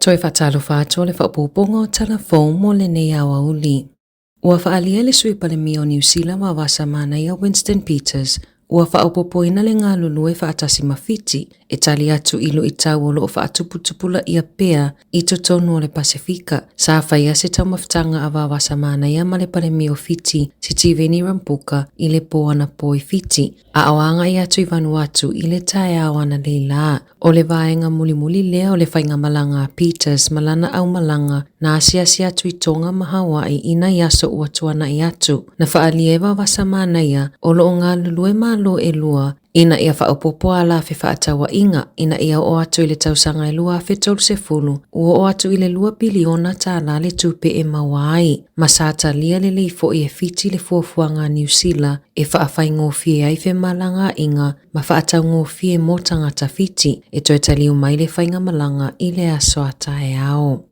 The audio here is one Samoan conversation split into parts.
Toe faatalofa atu o le faaopoopoga o tala fou mo lenei aoauli. Ua faaalia le Sui Palemia o Niu Sila Vavasa Manaia Winston Peters ua faaopoopoina le galulue faatasi ma Fiti e tali atu i luitau o lo o faatuputupulaia pea i totonu o le Pasefika. Sa faia se taumafataga a Vavasa Manaia ma le Palemia o Fiti Sitiveni Rambuka i le pō anapo i Fiti, a o agai atu i Vanuatu i le taeao analeila. O le vaega mulimuli lea o le faigamalaga a Peters ma lana aumalaga na asiasi atu i Tonga ma Hawaii i nai aso ua tuanai atu. Na faaalia e Vavasa Manaia o lo o galulue malo ʻelua ina ia faaopoopo a la fefaatauaiga ina ia oo atu i le tausaga e 2030, ua oo atu i le $2 piliona tālā le tupe e maua ai, ma sa talia lelei foi e Fiti le fuafuaga a Niu Sila e faafaigofie ai femalagaaiga ma faataugofie mo tagata Fiti e toe taliu mai le faigamalaga i le aso a taeao.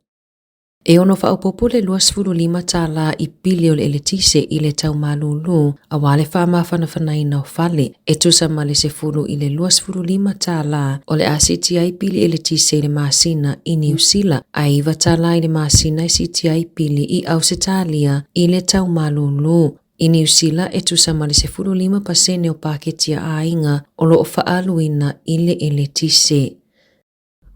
E ono faaopoopo le $25 i pili o le eletise i le tau malūlū aua le faamafanafanaina o fale, e tusa ma le 10 i le $25 o le a siitia ai pili eletise i le masina i Niu Sila, ae $9 i le masina e siitia ai pili i Ausetalia i le tau malūlū. I Niu Sila, e tusa ma le 15% o paketi a aiga o lo o faaaluina i le eletise.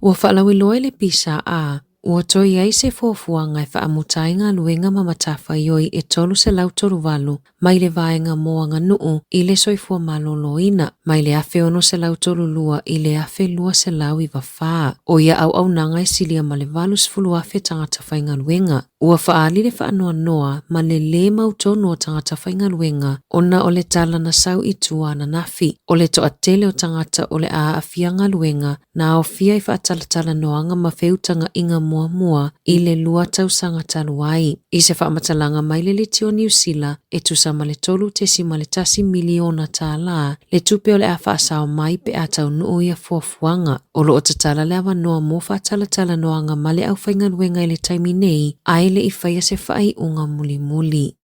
Ua faalauiloa e le PSA, ua toe i ai se fuafuaga e faamuta ai galuega ma matafaioi e 338 mai le vaega mo aganuu i le soifua maloloina mai le 1632 i le 1294. O ia auaunaga e silia ma le 80,000 tagata faigaluega. Ua faaali le faanoanoa ma le lē mautonu o tagata faigaluega ona o le tala na sau i tua ananafi, o le toatele o tagata o le a aafia galuega na aofia i faatalatalanoaga ma feutagaiga muamua i le lua tausaga talu ai. I se faamatalaga mai le Leitio Niu Sila, e tusa ma le $3.1 miliona tālā le tupe o le a faasao mai pe a taunuu ia fuafuaga. O lo o tatala le avanoa mo faatalatalanoaga ma le aufaigaluega i le taimi nei, ae le i faia se faaiuga mulimuli.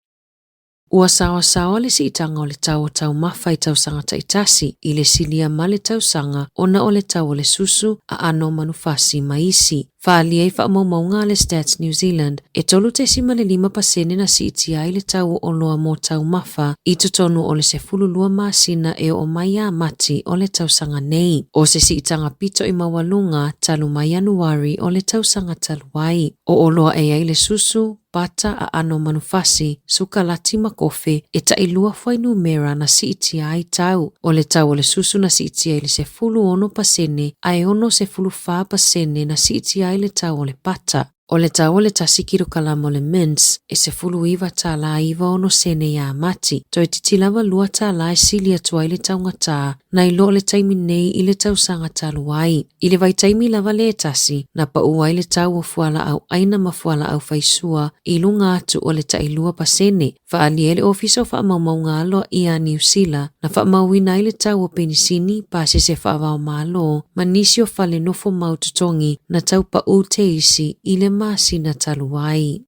Ua saoasaoa le siitaga o le tau o taumafa i tausaga taitasi i le silia ma le tausaga ona o le tau o le susu, aano o manufasi ma isi. Faaalia i faamaumauga a le Stats New Zealand, e 3.5% na siitia ai le tau o oloa mo taumafa i totonu o le 12 masina e oo mai ia Mati o le tausaga nei. O se siitaga pito i maualuga talu mai Ianuari o le tausaga talu ai. O oloa e ai le susu, pata, aano manufasi, sukalati ma kofe e tailua fuainumera na siitia ai tau. O le tau o le susu na siitia i le 16% ae 64% na siitia ai le tau o le pata. O le tau o le tasi kilokalama o le mince e $19.96 ia Mati, toeitiiti lava $2 e sili atu ai le taugatā nai lo le taimi nei i le tausaga talu ai. I le vaitaimi lava lea e tasi, na pau ai le tau o fualaau ʻaina ma fualaau faisua i luga atu o le 2%. Faaalia ai le Ofisa o Faamaumauga Aloaia a Niu Sila, na faamauina ai le tau o penisini, pasese faava-o-Malo ma nisi o fale nofo mau totogi na tau paʻu teisi i le masina talu ai.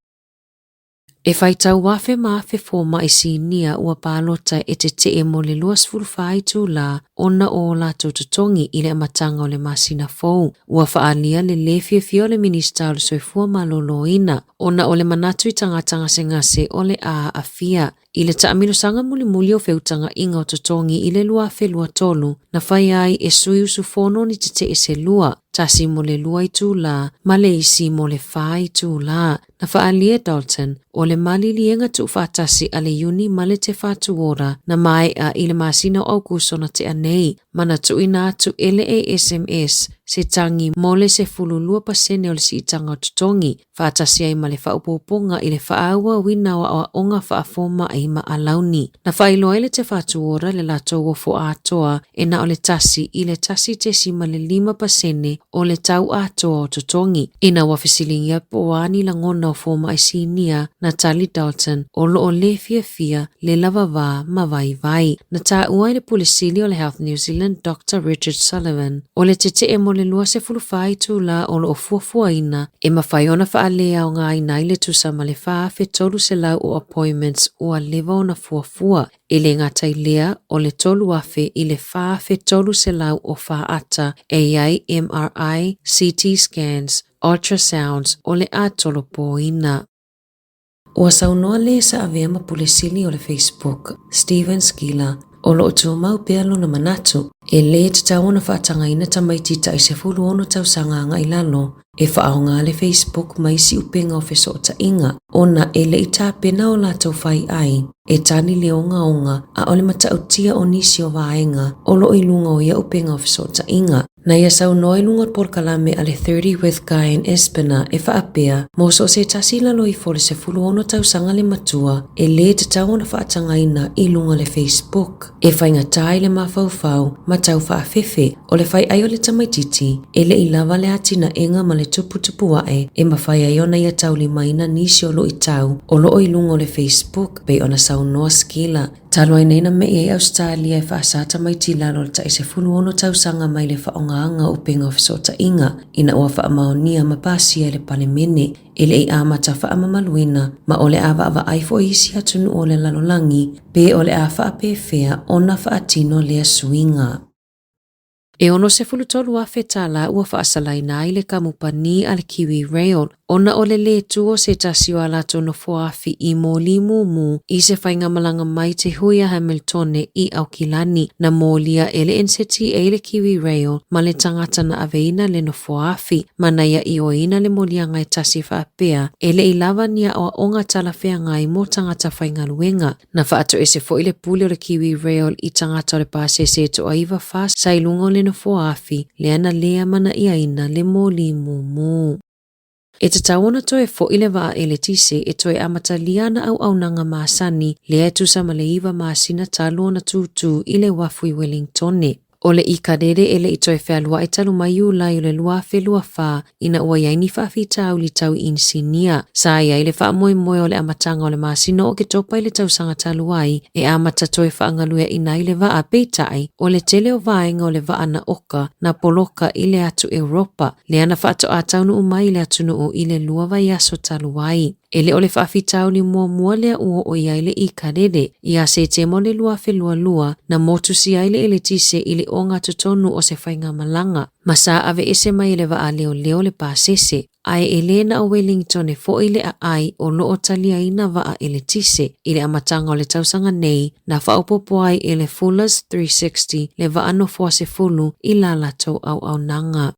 E faitau afe ma afe fomai sinia ua palota e tetee mo le 24 itulā ona o o latou totogi i le amataga o le masina fou. Ua faaalia le lē fiafia o le Minisita o le Soifua Maloloina ona o le manatu i tagata gasegase o le a aafia i le taamilosaga mulimuli o feutagaiga o totogi i le 2023 na faia ai e sui usufono ni tetee se lua, tasi mo le lua itulā ma le isi mo le whā itulā. Na faaalia e Dalton, o le maliliega tuufaatasi a le Iuni ma le Te Whatu Ora na maea i le masina o Aukuso na tea nei, ma na tuuina atu e le ASMS se tagi mo le 12% o le siitaga o totogi, faatasi ai ma le faaopoopoga i le faaauauina o aoaoga faafomai ma alauni. Na faailoa ai le Te Whatu Ora le latou ofo atoa e na o le 1 i le 1.5% o le tau atoa o totogi. Ina ua fesiligia po o a ni lagona o fomai sinia na tali Dalton o lo o lē fiafia le lavavā ma vaivai. Na taua ai le Pule Sili o le Health New Zealand Doctor Richard Sullivan o le tetee mo le 24 itulā o lo o fuafuaina e mafai ona faaleaogaina ai le tusa ma le 4,300 o appointments ua leva ona fuafua. E le gata i lea, o le 3,000 i le 4,300 o faata e i ai MRI, CT scans, ultrasounds, o le a tolopoina. Ua saunoa le sa avea ma Pule Sili o le Facebook, Stephen Skila, o lo o tumau pea lona manatu, e lē tatau ona faatagaina tamaiti tai 16 tausaga agai lalo e faaaoga le Facebook ma isi upega o fesootaiga ona e le i tapena o latou faiai e tali le ogaoga a o le matautia o nisi o vaega o lo o i luga o ia upega o fesootaiga. Na ia saunoa i luga o le polokalame a le 30 with Guy and Espiner e faapea, mo so o se tasi i lalo ifo o le 16 tausaga le matua, e lē tatau ona faatagaina i luga o le Facebook. E faigata i le mafaufau ma tau faafefe o le faiai o le tamaitiiti, e le i lava le atinaega ma le tuputupu ae e mafai ai ona ia taulimaina nisi o luitau o lo o i luga o le Facebook, pei ona saunoa Skila. Talu ai nei na me'i ai Ausetalia e faasā tamaiti i lalo o le tai 16 tausaga mai le faaaogaina o upega o fesootaiga ina ua faamaonia ma pasia e le Palemene e le i amata faamamaluina ma o le a vaavaai foi isi atunuu o le lalolagi pe o le a faapefea ona faatino lea suiga. E $63,000 tālā ua faasalaina ai le kamupani a le Kiwi Rail ona o le lē tū o se tasi o a latou nofoaafi i moli mumu i se faigamalaga mai te hui a Hamiltone i Aukilani. Na molia e le NZTA le Kiwi Rail ma le tagata na aveina le nofoaafi ma na ia ioeina le moliaga e tasi faapea e le i lava ni aoaoga talafeagai mo tagata faigaluega. Na faatoese foi le pule o le Kiwi Rail i tagata o le pasese e toaiva fa sa i luga o le nofoa afi lea na lē amanaiaina le moli mumu. E tatau ona toe fo'i le vaa eletise e toe amatalia ana auaunaga masani lea e tusa ma le iva masina talu ona tūtū i le uafu i Wellingtone. O le ikalele e le i toe fealuaʻi talu mai Iulai o le 2024 ina ua i ai ni faafitauli tau i inisinia. Sa i ai le faamoemoe o le amataga o le masina o Oketopa i le tausaga talu ai e amata toe faagalueaʻina ai le vaa, peitai, o le tele o vaega o le vaa na oka na poloka i le atu Europa, lea na faatoa taunuu mai i le atunuu i le lua vaiaso talu ai. E le o le faafitauli muamua lea ua oo i ai le ikalele. Iā Setema o le 2022, na motusia ai le eletise i le ogatotonu o se faigamalaga, ma sa aveese mai e le vaa leoleo le pasese. Ae e lē na o Wellingtone foi le aai o lo o taliaina vaa eletise. I le amataga o le tausaga nei, na faaopoopo ai e le Fullers 360 le vaa nofoa sefulu i la latou auaunaga.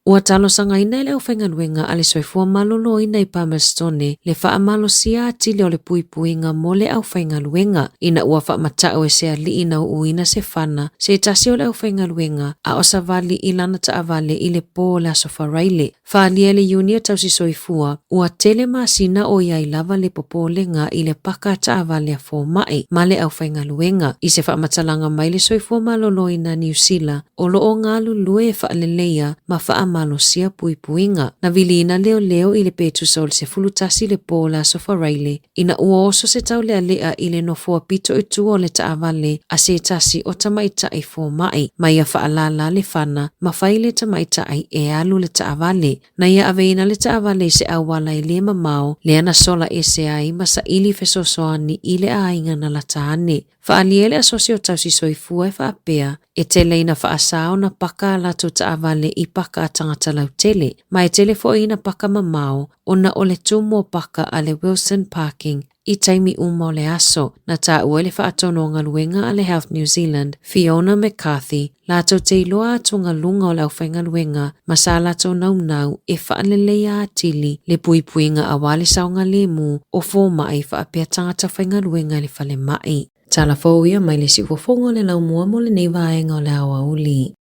Ua talosagaina e le aufaigaluega a le Soifua Maloloina i Palmerstone le faamalosia atili o le puipuiga mo le aufaigaluega ina ua faamata'u e se alii na uuina se fana se tasi o le aufaigaluega a o savali i lana taavale i le pō o le Aso Faraile. Faaalia e le Iuni o Tausisoifua, ua tele masina o i ai lava le popolega i le paka taavale a fomai ma le aufaigaluega. I se faamatalaga mai le Soifua Maloloina Niu Sila, o lo o galulue e faaleleia ma faamalosia puipuiga. Na viliina leoleo i le petusa o le 11 le pō o le Aso Faraile ina ua oso se taulealea i le nofoa pito i tua o le taavale a se tasi o tamaitai fomai ma ia faalala le fana ma fai le tamaitai e alu le taavale. Na ia aveina le taavale i se auala e lē mamao lea na sola ese ai ma saili fesoasoani i le aiga na lata ane. Faaalia e le Asosi o Tausisoifua e faapea, e tele ina faasā ona paka a latou taavale i paka a tagata lautele, ma e tele foi ina paka mamao ona o le tumu o paka a le Wilson Parking i taimi uma o le aso. Na taua e le faatonu o galuega a le Health New Zealand, Fiona McCarthy, latou te iloa atugaluga o le aufaigaluega ma sa latou naunau e faaleleia atili le puipuiga aua le saogalemu o fomai faapea tagata faigaluega i le falemai. Tala fou ia mai le siufofoga o le laumua mo lenei vaega o le aoauli.